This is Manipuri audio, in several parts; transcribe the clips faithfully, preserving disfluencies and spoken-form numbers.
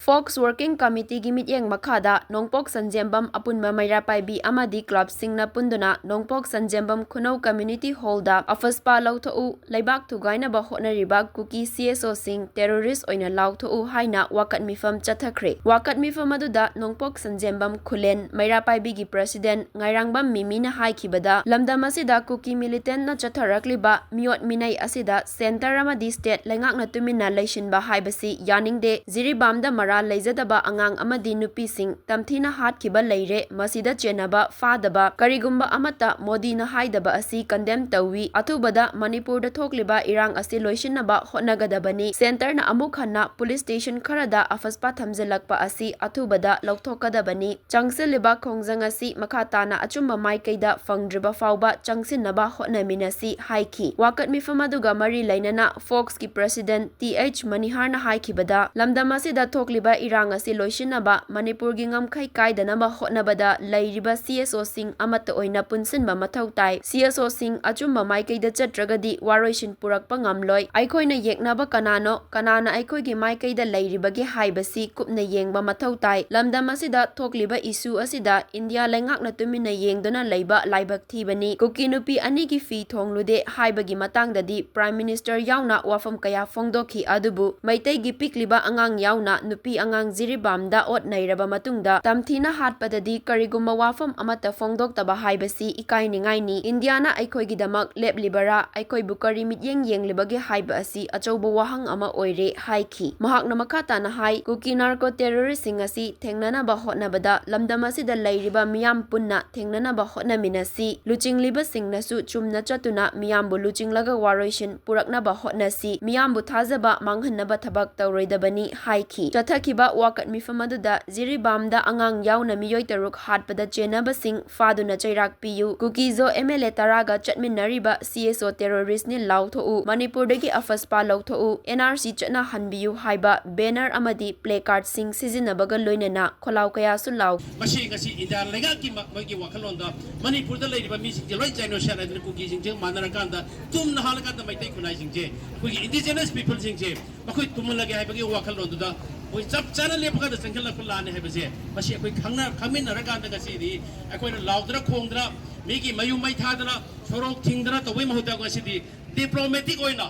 ꯐꯣꯛꯁ ꯋꯥꯔꯀꯤꯡ ꯀꯃꯤꯇꯤꯒꯤ ꯃꯤꯠꯌꯦꯡ ꯃꯈꯥꯗ ꯅꯣꯡꯄꯣꯛ ꯁꯟꯖꯦꯝꯕꯝ ꯑꯄꯨꯟꯕ ꯃꯩꯔꯥ ꯄꯥꯏꯕꯤ ꯑꯃꯗꯤ ꯀ꯭ꯂꯕꯁꯤꯡꯅ ꯄꯨꯟꯗꯨꯅ ꯅꯣꯡꯄꯣꯛ ꯁꯟꯖꯦꯝꯕꯝ ꯈꯨꯅꯧ ꯀꯝꯃ꯭ꯌꯨꯅꯤꯇꯤ ꯍꯣꯜꯗ ꯑꯐꯁꯄꯥ ꯂꯧꯊꯣꯛꯎ, ꯂꯩꯕꯥꯛ ꯊꯨꯒꯥꯏꯅꯕ ꯍꯣꯠꯅꯔꯤꯕ ꯀꯨꯀꯤ ꯁꯤ ꯑꯦꯁ ꯑꯣꯁꯤꯡ ꯇꯦꯔꯣꯔꯤꯁ ꯑꯣꯏꯅ ꯂꯥꯎꯊꯣꯛꯎ ꯍꯥꯏꯅ ꯋꯥꯀꯠ ꯃꯤꯐꯝ ꯆꯠꯊꯈ꯭ꯔꯦ꯫ ꯋꯥꯀꯠ ꯃꯤꯐꯝ ꯑꯗꯨꯗ ꯅꯣꯡꯄꯣꯛ ꯁꯟꯖꯦꯝꯕꯝ ꯈꯨꯂꯦꯟ ꯃꯩꯔꯥ ꯄꯥꯏꯕꯤꯒꯤ ꯄ꯭ꯔꯦꯁꯤꯗꯦꯟꯠ ꯉꯥꯏꯔꯥꯡꯕꯝ ꯃꯤꯃꯤꯅ ꯍꯥꯏꯈꯤꯕꯗ, ꯂꯝꯗꯝ ꯑꯁꯤꯗ ꯀꯨꯀꯤ ꯃꯤꯂꯤꯇꯦꯟꯠꯅ ꯆꯠꯊꯔꯛꯂꯤꯕ ꯃꯤꯑꯣꯠ ꯃꯤꯅꯩ ꯑꯁꯤꯗ ꯁꯦꯟꯇꯔ ꯑꯃꯗꯤ ꯁ꯭ꯇꯦꯠ ꯂꯩꯉꯥꯛꯅ ꯇꯨꯃꯤꯟꯅ ꯂꯩꯁꯤꯟꯕ ꯍꯥꯏꯕꯁꯤ ꯌꯥꯅꯤꯡꯗꯦ꯫ ꯖꯤꯔꯤꯕꯥꯝꯗ ꯃꯔꯥꯜ ꯂꯩꯖꯗꯕ ꯑꯉꯥꯡ ꯑꯃꯗꯤ ꯅꯨꯄꯤꯁꯤꯡ ꯇꯝꯊꯤꯅ ꯍꯥꯠꯈꯤꯕ ꯂꯩꯔꯦ꯫ ꯃꯁꯤꯗ ꯆꯦꯟꯅꯕ ꯐꯥꯗꯕ ꯀꯔꯤꯒꯨꯝꯕ ꯑꯃꯠꯇ ꯃꯣꯗꯤꯅ ꯍꯥꯏꯗꯕ ꯑꯁꯤ ꯀꯟꯗꯦꯝ ꯇꯧꯏ꯫ ꯑꯊꯨꯕꯗ ꯃꯅꯤꯄꯨꯔꯗ ꯊꯣꯛꯂꯤꯕ ꯏꯔꯥꯡ ꯑꯁꯤ ꯂꯣꯏꯁꯤꯟꯅꯕ ꯍꯣꯠꯅꯒꯗꯕꯅꯤ꯫ ꯁꯦꯟꯇꯔꯅ ꯑꯃꯨꯛ ꯍꯟꯅ ꯄꯨꯂꯤꯁ ꯁ꯭ꯇꯦꯁꯟ ꯈꯔꯗ ꯑꯐꯁꯄꯥ ꯊꯝꯖꯤꯜꯂꯛꯄ ꯑꯁꯤ ꯑꯊꯨꯕꯗ ꯂꯧꯊꯣꯛꯀꯗꯕꯅꯤ꯫ ꯆꯪꯁꯤꯜꯂꯤꯕ ꯈꯣꯡꯖꯪ ꯑꯁꯤ ꯃꯈꯥ ꯇꯥꯅ ꯑꯆꯨꯝꯕ ꯃꯥꯏꯀꯩꯗ ꯐꯪꯗ꯭ꯔꯤꯕ ꯐꯥꯎꯕ ꯆꯪꯁꯤꯟꯅꯕ ꯍꯣꯠꯅꯃꯤꯟꯅꯁꯤ ꯍꯥꯏꯈꯤ꯫ ꯋꯥꯀꯠ ꯃꯤꯐꯝ ꯑꯗꯨꯒ ꯃꯔꯤ ꯂꯩꯅꯅ ꯐꯣꯛꯁꯀꯤ ꯄ꯭ꯔꯦꯁꯤꯗꯦꯟꯠ ꯇꯤ ꯑꯩꯆ ꯃꯅꯤꯍꯥꯔꯅ ꯍꯥꯏꯈꯤꯕꯗ, ꯂꯝꯗꯝ ꯑꯁꯤꯗ ꯊꯣꯛꯂꯤꯕ ꯏꯔꯥꯡ ꯑꯁꯤ ꯂꯣꯏꯁꯤꯟꯅꯕ, ꯃꯅꯤꯄꯨꯔꯒꯤ ꯉꯝꯈꯩ ꯀꯥꯏꯗꯅꯕ ꯍꯣꯠꯅꯕꯗ ꯂꯩꯔꯤꯕ ꯁꯤ ꯑꯦꯁ ꯑꯣꯁꯤꯡ ꯑꯃꯠꯇ ꯑꯣꯏꯅ ꯄꯨꯟꯁꯤꯟꯕ ꯃꯊꯧ ꯇꯥꯏ꯫ ꯁꯤ ꯑꯦꯁ ꯑꯣꯁꯤꯡ ꯑꯆꯨꯝꯕ ꯃꯥꯏꯀꯩꯗ ꯆꯠꯇ꯭ꯔꯒꯗꯤ ꯋꯥꯔꯣꯏꯁꯤꯟ ꯄꯨꯔꯛꯄ ꯉꯝꯂꯣꯏ꯫ ꯑꯩꯈꯣꯏꯅ ꯌꯦꯛꯅꯕ ꯀꯅꯥꯅꯣ, ꯀꯅꯥꯅ ꯑꯩꯈꯣꯏꯒꯤ ꯃꯥꯏꯀꯩꯗ ꯂꯩꯔꯤꯕꯒꯦ ꯍꯥꯏꯕꯁꯤ ꯀꯨꯞꯅ ꯌꯦꯡꯕ ꯃꯊꯧ ꯇꯥꯏ꯫ ꯂꯝꯗꯝ ꯑꯁꯤꯗ ꯊꯣꯛꯂꯤꯕ ꯏꯁꯨ ꯑꯁꯤꯗ ꯏꯟꯗꯤꯌꯥ ꯂꯩꯉꯥꯛꯅ ꯇꯨꯃꯤꯟꯅ ꯌꯦꯡꯗꯨꯅ ꯂꯩꯕ ꯂꯥꯏꯕꯛ ꯊꯤꯕꯅꯤ꯫ ꯀꯨꯀꯤ ꯅꯨꯄꯤ ꯑꯅꯤꯒꯤ ꯐꯤ ꯊꯣꯡꯂꯨꯗꯦ ꯍꯥꯏꯕꯒꯤ ꯃꯇꯥꯡꯗꯗꯤ ꯄ꯭ꯔꯥꯏꯝ ꯃꯤꯅꯤꯁꯇꯔ ꯌꯥꯎꯅ ꯋꯥꯐꯝ ꯀꯌꯥ ꯐꯣꯡꯗꯣꯛꯈꯤ, ꯑꯗꯨꯕꯨ ꯃꯩꯇꯩꯒꯤ ꯄꯤꯛꯂꯤꯕ ꯑꯉꯥꯡ ꯌꯥꯎꯅ ꯅꯨꯄꯤ ꯑꯉꯥꯡ ꯖꯤꯔꯤꯕꯥꯝꯗ ꯑꯣꯠ ꯅꯩꯔꯕ ꯃꯇꯨꯡꯗ ꯇꯝꯊꯤꯅ ꯍꯥꯠꯄꯗꯗꯤ ꯀꯔꯤꯒꯨꯝꯕ ꯋꯥꯐꯝ ꯑꯃꯠꯇ ꯐꯣꯡꯗꯣꯛꯇꯕ ꯍꯥꯏꯕꯁꯤ ꯏꯀꯥꯏꯅꯤꯡꯉꯥꯏꯅꯤ꯫ ꯏꯟꯗꯤꯌꯥꯅ ꯑꯩꯈꯣꯏꯒꯤꯗꯃꯛ ꯂꯦꯞꯂꯤꯕꯔꯥ? ꯑꯩꯈꯣꯏꯕꯨ ꯀꯔꯤ ꯃꯤꯠꯌꯦꯡ ꯌꯦꯡꯂꯤꯕꯒꯦ ꯍꯥꯏꯕ ꯑꯁꯤ ꯑꯆꯧꯕ ꯋꯥꯍꯪ ꯑꯃ ꯑꯣꯏꯔꯦ ꯍꯥꯏꯈꯤ꯫ ꯃꯍꯥꯛꯅ ꯃꯈꯥ ꯇꯥꯅ ꯍꯥꯏ, ꯀꯨꯀꯤ ꯅꯥꯔꯀꯣ ꯇꯦꯔꯣꯔꯤꯁꯁꯤꯡ ꯑꯁꯤ ꯊꯦꯡꯅꯅꯕ ꯍꯣꯠꯅꯕꯗ ꯂꯝꯗꯝ ꯑꯁꯤꯗ ꯂꯩꯔꯤꯕ ꯃꯤꯌꯥꯝ ꯄꯨꯟꯅ ꯊꯦꯡꯅꯅꯕ ꯍꯣꯠꯅꯃꯤꯟꯅꯁꯤ꯫ ꯂꯨꯆꯤꯡꯂꯤꯕꯁꯤꯡꯅꯁꯨ ꯆꯨꯝꯅ ꯆꯠꯇꯨꯅ ꯃꯤꯌꯥꯝꯕꯨ ꯂꯨꯆꯤꯡꯂꯒ ꯋꯥꯔꯣꯏꯁꯤꯟ ꯄꯨꯔꯛꯅꯕ ꯍꯣꯠꯅꯁꯤ꯫ ꯃꯤꯌꯥꯝꯕꯨ ꯊꯥꯖꯕ ꯃꯥꯡꯍꯟꯅꯕ ꯊꯕꯛ ꯇꯧꯔꯣꯏꯗꯕꯅꯤ ꯍꯥꯏꯈꯤ꯫ ꯆꯠꯊꯈꯤꯕ ꯋꯥꯀꯠ ꯃꯤꯐꯝ ꯑꯗꯨꯗ ꯖꯤꯔꯤꯕꯥꯝꯗ ꯑꯉꯥꯡ ꯌꯥꯎꯅ ꯃꯤꯑꯣꯏ ꯇꯔꯨꯛ ꯍꯥꯠꯄꯗ ꯆꯦꯟꯅꯕꯁꯤꯡ ꯐꯥꯗꯨꯅ ꯆꯩꯔꯥꯛ ꯄꯤꯌꯨ꯫ ꯀꯨꯀꯤꯖꯣ ꯑꯦꯝ ꯑꯦꯜ ꯑꯦ ꯇꯔꯥꯒ ꯆꯠꯃꯤꯟꯅꯔꯤꯕ ꯁꯤ ꯑꯦꯁ ꯑꯣ ꯇꯦꯔꯣꯔꯤꯁꯅꯤ ꯂꯥꯎꯊꯣꯛꯎ, ꯃꯅꯤꯄꯨꯔꯗꯒꯤ ꯑꯐꯁꯄꯥ ꯂꯧꯊꯣꯛꯎ, ꯑꯦꯟ ꯑꯥꯔ ꯁꯤ ꯆꯠꯅꯍꯟꯕꯤꯌꯨ ꯍꯥꯏꯕ ꯕꯦꯅꯔ ꯑꯃꯗꯤ ꯄ꯭ꯂꯦ ꯀꯥꯔꯗꯁꯤꯡ ꯁꯤꯖꯤꯟꯅꯕꯒ ꯂꯣꯏꯅꯅ ꯈꯣꯜꯂꯥꯎ ꯀꯌꯥꯁꯨ ꯂꯥꯎ꯫ ꯃꯁꯤ ꯉꯁꯤ ꯏꯟꯗꯤꯌꯥ ꯂꯩꯉꯥꯛꯀꯤ ꯃ-, ꯃꯣꯏꯒꯤ ꯋꯥꯈꯜꯂꯣꯟꯗ ꯃꯅꯤꯄꯨꯔꯗ ꯂꯩꯔꯤꯕ ꯃꯤꯁꯤꯡꯁꯦ ꯂꯣꯏ ꯖꯦꯅꯣꯁꯥꯏꯗ ꯍꯥꯏꯗꯅ ꯀꯨꯀꯤꯁꯤꯡꯁꯦ ꯃꯥꯟꯅꯔꯀꯥꯟꯗ ꯇꯨꯝꯅ ꯍꯥꯠꯂꯀꯥꯟꯗ ꯃꯩꯇꯩ ꯈꯨꯟꯅꯥꯏꯁꯤꯡꯁꯦ, ꯑꯩꯈꯣꯏꯒꯤ ꯏꯟꯗꯤꯖꯤꯅꯁ ꯄꯤꯄꯜꯁꯤꯡꯁꯦ ꯃꯈꯣꯏ ꯇꯨꯝꯍꯜꯂꯒꯦ ꯍꯥꯏꯕꯒꯤ ꯋꯥꯈꯜꯂꯣꯟꯗꯨꯗ ꯑꯩꯈꯣꯏ ꯆꯞ ꯆꯥꯅ ꯂꯦꯞꯄꯀꯥꯟꯗ ꯆꯪꯁꯤꯜꯂꯛꯄ ꯂꯥꯟꯅꯤ ꯍꯥꯏꯕꯁꯦ ꯃꯁꯤ ꯑꯩꯈꯣꯏ ꯈꯪꯅ ꯈꯪꯃꯤꯟꯅꯔꯀꯥꯟꯗ ꯉꯁꯤꯗꯤ ꯑꯩꯈꯣꯏꯅ ꯂꯥꯎꯗꯅ ꯈꯣꯡꯗꯅ ꯃꯤꯒꯤ ꯃꯌꯨꯝ ꯃꯩ ꯊꯥꯗꯅ ꯁꯣꯔꯣꯛ ꯊꯤꯡꯗꯅ ꯇꯧꯕꯩ ꯃꯍꯨꯠꯇ ꯉꯁꯤꯗꯤ ꯗꯤꯄ꯭ꯂꯣꯃꯦꯇꯤꯛ ꯑꯣꯏꯅ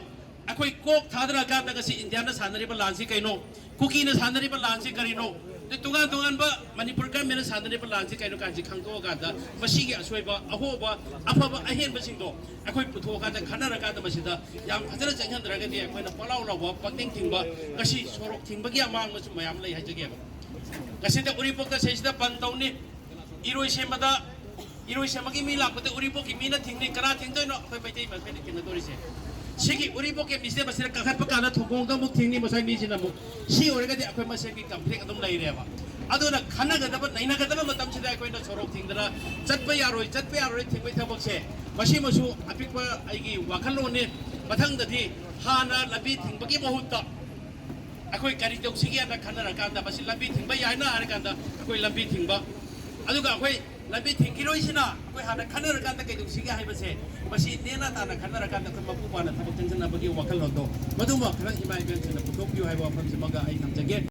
ꯑꯩꯈꯣꯏ ꯀꯣꯛ ꯊꯥꯗꯔꯀꯥꯟꯗ ꯉꯁꯤ ꯏꯟꯗꯤꯌꯥꯅ ꯁꯥꯟꯅꯔꯤꯕ ꯂꯥꯟꯁꯤ ꯀꯩꯅꯣ, ꯀꯨꯀꯤꯅ ꯁꯥꯟꯅꯔꯤꯕ ꯂꯥꯟꯁꯤ ꯀꯔꯤꯅꯣ, ꯑꯗꯩ ꯇꯣꯉꯥꯟ ꯇꯣꯉꯥꯟꯕ ꯃꯅꯤꯄꯨꯔ ꯒꯃꯦꯟꯅ ꯁꯥꯟꯅꯔꯤꯕ ꯂꯥꯟꯁꯤ ꯀꯩꯅꯣ ꯀꯥꯟꯁꯤ ꯈꯪꯗꯣꯛꯑꯀꯥꯟꯗ ꯃꯁꯤꯒꯤ ꯑꯁꯣꯏꯕ ꯑꯍꯣꯕ ꯑꯐꯕ ꯑꯍꯦꯟꯕꯁꯤꯡꯗꯣ ꯑꯩꯈꯣꯏ ꯄꯨꯊꯣꯛꯑꯀꯥꯟꯗ ꯈꯟꯅꯔꯀꯥꯟꯗ ꯃꯁꯤꯗ ꯌꯥꯝ ꯐꯖꯅ ꯆꯪꯍꯟꯗ꯭ꯔꯒꯗꯤ ꯑꯩꯈꯣꯏꯅ ꯄꯂꯥꯎ ꯂꯥꯎꯕ ꯄꯪꯊꯤꯡ ꯊꯤꯡꯕ ꯉꯁꯤ ꯁꯣꯔꯣꯛ ꯊꯤꯡꯕꯒꯤ ꯑꯃꯥꯡꯕꯁꯨ ꯃꯌꯥꯝ ꯂꯩ ꯍꯥꯏꯖꯒꯦꯕ꯫ ꯉꯁꯤꯗ ꯎꯔꯤꯄꯣꯛꯇ ꯁꯤꯗꯩꯁꯤꯗ ꯕꯟ ꯇꯧꯅꯤ, ꯏꯔꯣꯏꯁꯦꯝꯕꯗ ꯏꯔꯣꯏꯁꯦꯝꯕꯒꯤ ꯃꯤ ꯂꯥꯛꯄꯗ ꯎꯔꯤꯄꯣꯛꯀꯤ ꯃꯤꯅ ꯊꯤꯡꯅꯤ꯫ ꯀꯅꯥ ꯊꯤꯡꯗꯣꯏꯅꯣ? ꯑꯩꯈꯣꯏ ꯃꯩꯇꯩ ꯃꯁꯦꯟꯅ ꯊꯦꯡꯅꯗꯣꯔꯤꯁꯦ꯫ ꯁꯤꯒꯤ ꯎꯔꯤꯄꯣꯛꯀꯤ ꯃꯤꯁꯦ ꯃꯁꯤꯗ ꯀꯥꯈꯠꯄ ꯀꯥꯟꯗ ꯊꯣꯡꯒꯣꯡꯗ ꯑꯃꯨꯛ ꯊꯤꯡꯅꯤ, ꯃꯁꯥꯏ ꯃꯤꯁꯤꯅ ꯑꯃꯨꯛ꯫ ꯁꯤ ꯑꯣꯏꯔꯒꯗꯤ ꯑꯩꯈꯣꯏ ꯃꯁꯦꯟꯒꯤ ꯀꯟꯐ꯭ꯂꯤꯛ ꯑꯗꯨꯝ ꯂꯩꯔꯦꯕ꯫ ꯑꯗꯨꯅ ꯈꯟꯅꯒꯗꯕ, ꯅꯩꯅꯒꯗꯕ ꯃꯇꯝꯁꯤꯗ ꯑꯩꯈꯣꯏꯅ ꯁꯣꯔꯣꯛ ꯊꯤꯡꯗꯅ ꯆꯠꯄ ꯌꯥꯔꯣꯏ, ꯆꯠꯄ ꯌꯥꯔꯣꯏ ꯊꯤꯡꯕꯒꯤ ꯊꯕꯛꯁꯦ, ꯃꯁꯤꯃꯁꯨ ꯑꯄꯤꯛꯄ ꯑꯩꯒꯤ ꯋꯥꯈꯜꯂꯣꯟꯅꯤ꯫ ꯃꯊꯪꯗꯗꯤ ꯍꯥꯟꯅ ꯂꯝꯕꯤ ꯊꯤꯡꯕꯒꯤ ꯃꯍꯨꯠꯇ ꯑꯩꯈꯣꯏ ꯀꯔꯤ ꯇꯧꯁꯤꯒꯦꯅ ꯈꯟꯅꯔꯀꯥꯟꯗ, ꯃꯁꯤ ꯂꯝꯕꯤ ꯊꯤꯡꯕ ꯌꯥꯏꯅ ꯍꯥꯏꯔꯀꯥꯟꯗ ꯑꯩꯈꯣꯏ ꯂꯝꯕꯤ ꯊꯤꯡꯕ, ꯑꯗꯨꯒ ꯑꯩꯈꯣꯏ ꯂꯝꯕꯤ ꯊꯤꯡꯈꯤꯔꯣꯏꯁꯤꯅ ꯑꯩꯈꯣꯏ ꯍꯥꯟꯅ ꯈꯟꯅꯔꯀꯥꯟꯗ ꯀꯩꯗꯧꯁꯤꯒꯦ ꯍꯥꯏꯕꯁꯦ, ꯃꯁꯤ ꯅꯦꯅꯥ ꯇꯥꯅ ꯈꯟꯅꯔꯀꯥꯟꯗ ꯑꯩꯈꯣꯏ ꯃꯄꯨꯡ ꯐꯥꯅ ꯊꯕꯛ ꯆꯪꯁꯤꯟꯅꯕꯒꯤ ꯋꯥꯈꯜꯂꯣꯟꯗꯣ, ꯃꯗꯨꯃ ꯈꯔ ꯏꯃꯥ ꯏꯕꯦꯟꯁꯤꯡꯅ ꯄꯨꯊꯣꯛꯄꯤꯌꯨ ꯍꯥꯏꯕ ꯋꯥꯐꯝꯁꯤꯃꯒ ꯑꯩ ꯊꯝꯖꯒꯦ꯫